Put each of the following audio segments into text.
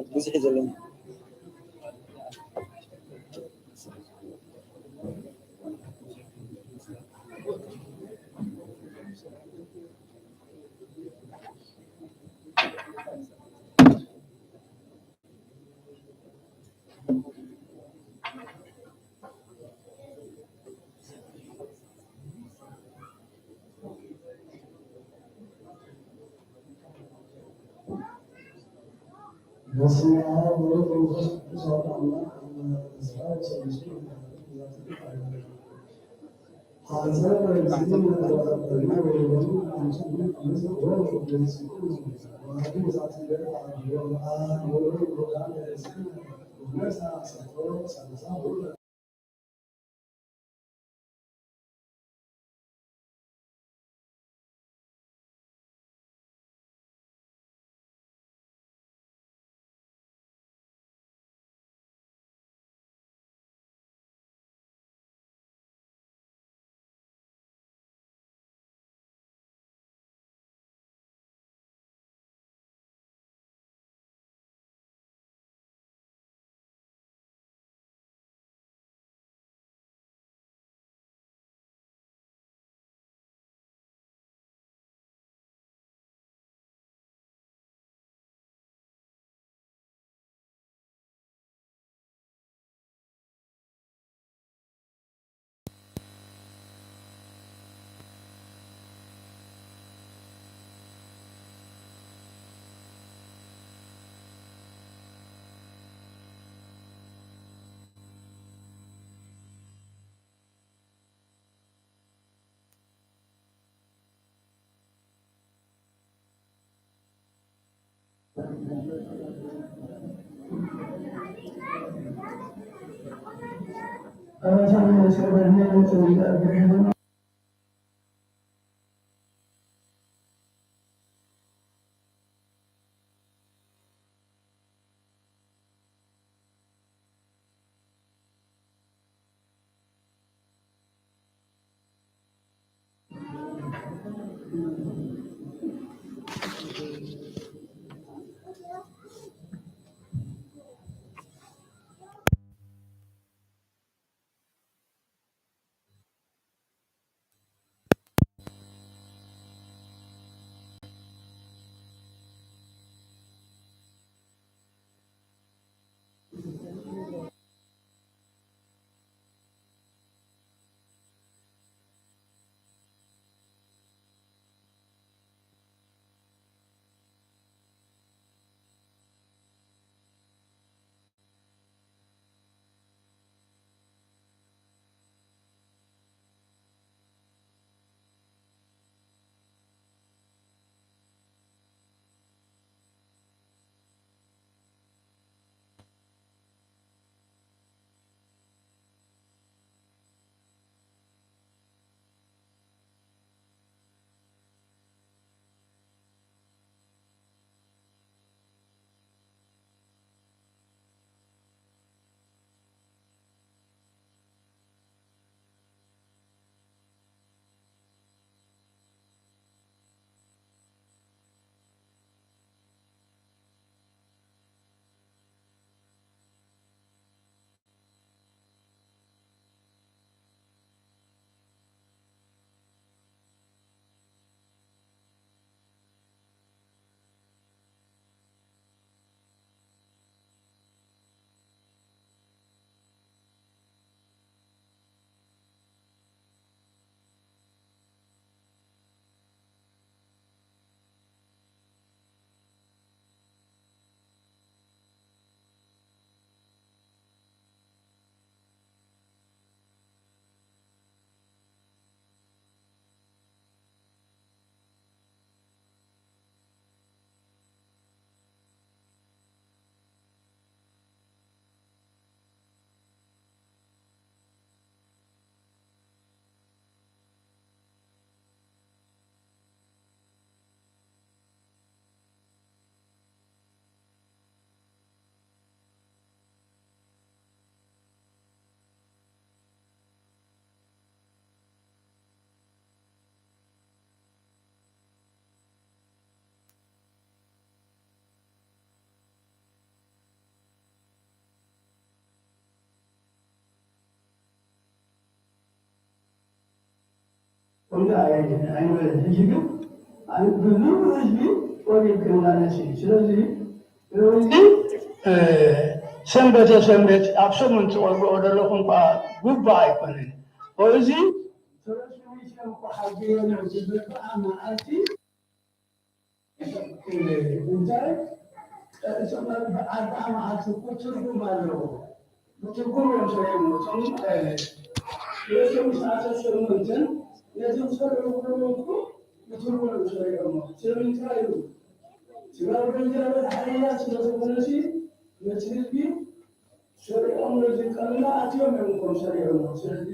ብዙሕ ዘለኒ በስመ አብ ወወልድ ወመንፈስ ቅዱስ አሐዱ አምላክ። ከምዚ ኣይበለን። ሕጂ ግን ብዙ ህዝቢ ቆሪብ ክመላለስ እዩ። ስለዚ እዚ ሰንበተ ሰንበት ኣብ ሰሙን ትቆርብኦ ዘለኹም ከኣ ግቡእ ኣይኮነን። እዚ ሰለስተ ሚእቲ እኮ ሓቢረ ነው ዝብል ከኣ መዓልቲ እንታይ እቶም ኣርባዓ መዓልቲ እኮ ትርጉም ኣለዎ። ብትርጉም እዮም ሰሪሖሞ። እቶም ክልተ ሚእቲ ዓሰርተ ሸሞንተን ነቶም ዝሰርሑ ኩሎም እኮ ብትርጉም እዮም ሰሪሖሞ። ስለምንታይ እዩ? ስጋብ ገንዘብ ሓይላት ስለ ዝኾነሲ ነቲ ህዝቢ ሰሪዖም ነዚ ቀንና ኣትዮም እዮም እኮም ሰሪዖሞ። ስለዚ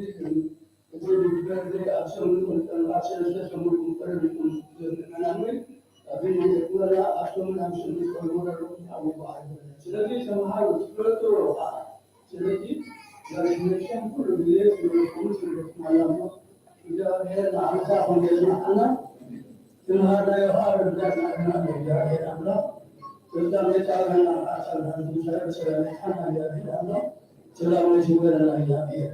እቲ ዝግበር ኣብ ሰሙን ክልተ ሰለስተ ሰሙን ክምቀረብ ይኹን ዘምዕናምን ኣብዚ ኩለና ኣብ ሰሙን ኣብ ሰሙን ዝቀርቡ ዘለኹም ኣብ በዓል። ስለዚ ተምሃሩ ትፈልጥዎ ከዓ። ስለዚ ናይ ቤተክርስትያን ኩሉ ግዜ ዝመልኩም ስደትማላ እሞ እግዚኣብሔር ንዓመታ ከም የጽናዕና። ትምሃርናዮ ከዓ ረዳእና ድማ እግዚኣብሔር ኣምላኽ ፍጻሜ ጻዕርና ኣሳልፋ ትንሳኤ ብሰላም የብጽሓና። እግዚኣብሔር ኣምላኽ ሰላም ይስበረና። እግዚኣብሔር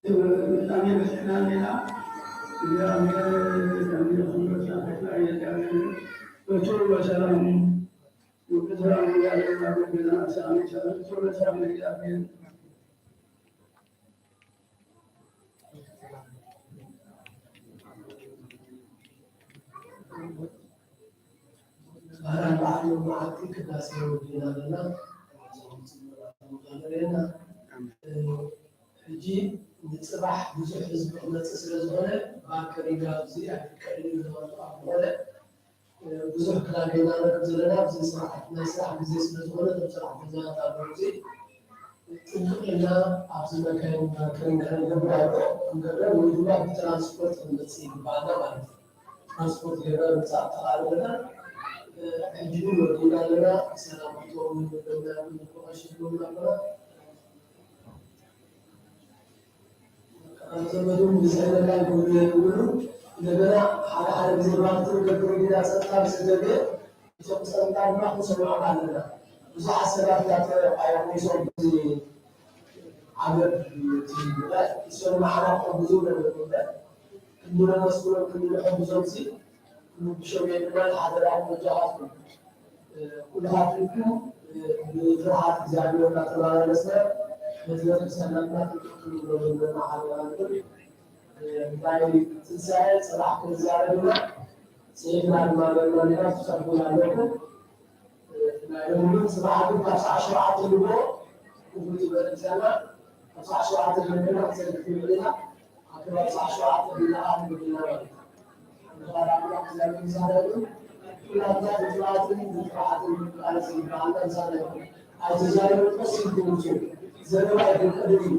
ብጣዕሚ በፂሕና እኒና። እግዚኣብሔር ከምዚ ኩሉ ዝሓፈትና እዩ እግዚኣብሔር። በቱ በሰላም ውቅትራን ያለና በገና ሰላም ይሰራል። በሰላም እግዚአብሔር ባህራን በዓል መዓልቲ ቅዳሴ ወዲና ኣለና። ርኤና። ሕጂ ንፅባሕ ብዙሕ ህዝቢ ክመፅእ ስለ ዝኾነ፣ ባከሪንጋ ኣብዚ ኣይፍቀድን እዩ ዝበሉ ኣብ ዝኾነ፣ ብዙሕ ክላገና ንረክብ ዘለና ኣብዚ ስራሕ፣ ናይ ስራሕ ግዜ ስለ ዝኾነ፣ እቶም ሰራሕተኛታት ኣለዉ። እዚ ጥንቅቕ ኢልና ኣብዚ መካይን ባከሪንጋ ክንገብር ኣሎ። ክንገብር ወይ ድማ ብትራንስፖርት ክንመፅእ ይግባኣና ማለት እዩ። ትራንስፖርት ጌርና ምምፃእ ተኻእለና። ሕጂ ግን ወዲእና ኣለና። ሰላም ክትኮኑ ደውና ንቆቐሽ ይብሉና ኣለና። ዘመዱ ብዝሕለና ይብሉ። እንደገና ሓደ ሓደ ግዜ ባንክ ክንገብር ዲና ጸጥታ ምስ ደገ፣ እቶም ጸጥታ ድማ ክንሰምዖም ኣለና። ብዙሓት ሰባት እንዳተረኣዮም ይሶም እዚ ዓመት እቲ ንሶም ንዓና ክሕግዙ ነብሎም እምበር፣ ክንዲ ነመስግኖም ክንዲ ንሕግዞም ሲ ንብሾም የድና ሓደራኹም በጃኻትኩም። ኩልኻትኩም ብፍርሃት እግዚኣብሔር እናተመላለስና ነቲ ቤተክርስትያንና ጥንቅቕ ክንብሎ ዘለና ሓደራ ንብል። ናይ ትንሳኤ ጽባሕ ክንዛረብ ኢና። ጽሒፍና ድማ ገርና ኔና ትጸርፉና ኣለኩም። ናይ ሎሚ ጽባሕ ግን ካብ ሰዓት ሸውዓተ ንግሆ ክፉት እዩ ቤተክርስትያንና። ካብ ሰዓት ሸውዓተ ጀሚርና ክንሰግድ ንውዕል ኢና። ኣብ ከባቢ ሰዓት ሸውዓተ ቢላ ኣብ ንግድና ማለት እዩ። ንባል ኣምላኽ እግዚኣብሔር ምሳና ይኹን። ኩላትና ብትብዓትን ብትብዓትን ክንቃለስ ይግብኣና። ምሳና ይኹን። ኣይትዛረቡ፣ ቀስ ኢልኩም ምጹ። ዘረባ ኣይትፍቀዱ እዩ።